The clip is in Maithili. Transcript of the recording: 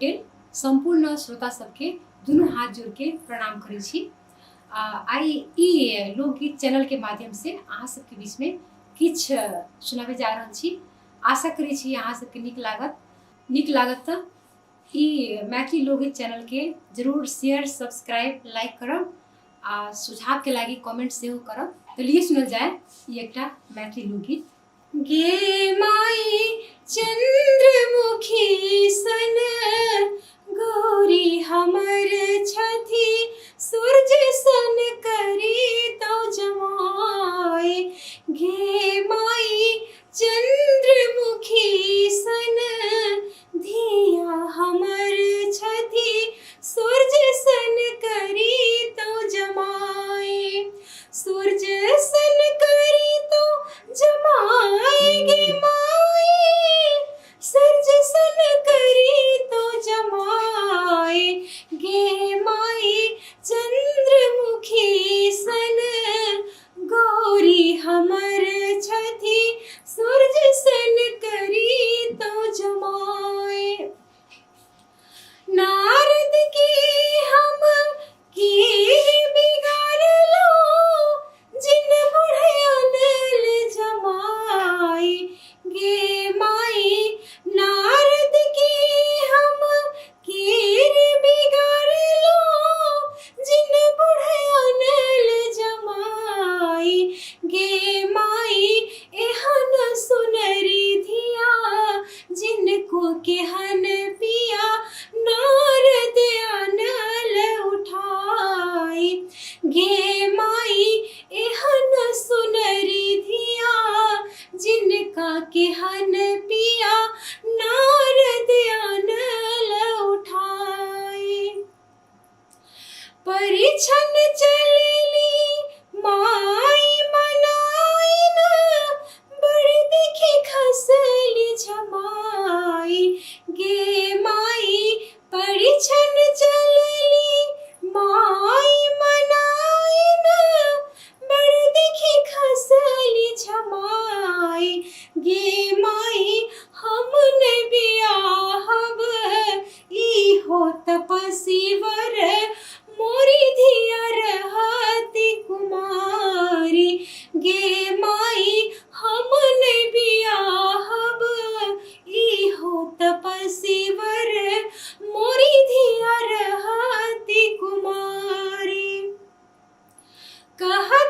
पटेल सम्पूर्ण श्रोता सबके दुनू हाथ जोड़ के प्रणाम करै छी। आइ ई लोकगीत चैनल के माध्यम से अहाँ सबके बीच में किछु सुनाबे जा रहल छी। आशा करै छी अहाँ सबके नीक लागत। नीक लागत तऽ ई मैथिली लोकगीत चैनल के जरूर शेयर, सब्सक्राइब, लाइक करब आ सुझाव के लागि कमेंट सेहो करब। तो लिए सुनल जाए ई एकटा मैथिली लोकगीत। गे माई चंद्रमुखी सन गौरी हमर छथि, सूरज सन करी तो जमाए। गे माई चंद्रमुखी सन धिया हमर छथि, सूरज सन करी तो जमाए। सूरज सन करी तो जमाए गे माई, सूरज सन करी तो जमाए। गे माई चंद्रमुखी सन गौरी हमर छथि, सूरज सन करी तो जमाए। नारद के हम की बिगाड़लो, जिन बुढ़े अनल जमाई। गे माई नारद के हम कीर बिगाड़लो, जिन बुढ़े अनल जमाई। गे माई एहन सुनरी धिया, जिनको केहन पिया नारद अनल उठाई। गे माई एहन सुनरी धिया, जिनका केहन पिया नारद अनल उठाई। परिछन चलली माई मनाइन, बड़ देखी खसली झमाई। गे माई परिछन चलली माई मनाइन, बड़ देखी खसली झमाई। गे माई हम ने बियाहब ई हो तपसीवर, मोरी धिया रहती कुमारी। गे माई हम ने बियाहब ई हो तपसीवर, मोरी धिया रहती कुमारी। कहली